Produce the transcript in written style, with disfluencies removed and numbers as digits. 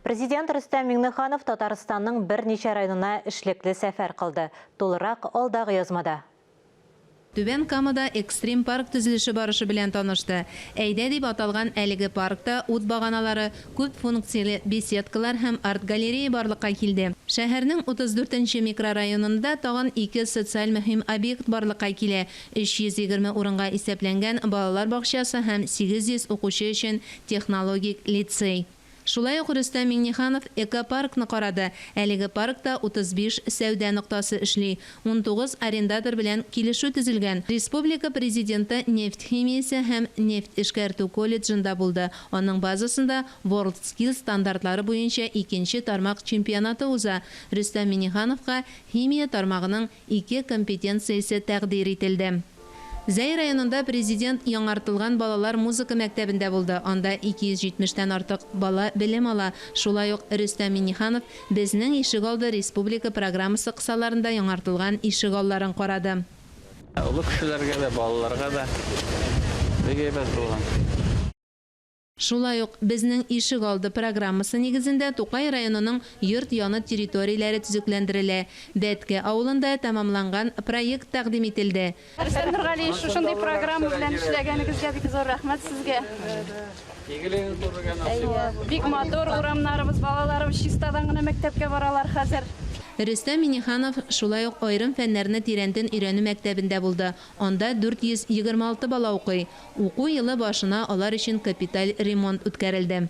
Президент Рөстәм Миңнеханов Татарстанның берничә районына эшлекле сәфәр кылды. Тулырак алдагы язмада. Түбән Камада экстрим-парк төзелеше барышы белән танышты. Әйдә дип аталган әлеге паркта ут баганалары, күп функцияле беседкалар һәм арт-галерея барлыкка килде. Шәһәрнең 34 нче микрорайонында тагын ике социаль мөһим объект барлыкка килә, 320 урынга исәпләнгән балалар бакчасы һәм 800 укучы өчен технологик лицей. Шулай ук Рөстәм Миңнеханов экопаркны карады. Әлеге паркта 35 сәүдә ноктасы эшли. 19 арендатор белән килешү төзелгән. Республика Президенты нефть химиясе һәм нефть эшкәртү колледжында булды. Аның базасында WorldSkills стандартлары буенча икенче тармак чемпионаты уза. Рөстәм Миңнехановка химия тармагының ике компетенциясе тәкъдир ителде. Зәй районында Президент яңартылган балалар музыка мәктәбендә булды, анда 270 тән артык бала белем ала. Шулай ук Рөстәм Миңнеханов Безнең ишегалды республика программасы кысаларында яңартылган ишегалларын карады. Олы кешеләргә дә, балаларга да бик әйбәт булган. Шулай ук Безнең ишегалды программасы нигезендә Тукай районының йорт яны территорияләре төзекләндерелә. Бәтке авылында тәмамланган проект тәкъдим ителде. Рөстәм Нургалиевич, шушындый программа белән эшләгәнегезгә бик зур рәхмәт сезгә. Игелегең күрергә насыйп. Әйе, бик матур урамнарыбыз, балаларыбыз чистадан гына мәктәпкә баралар хәзер. Рөстәм Миңнеханов шулай ук аерым фәннәрне тирәнтен өйрәнү мәктәбендә булды. Анда 426 бала укый. Уку елы башына алар өчен капиталь ремонт үткәрелде.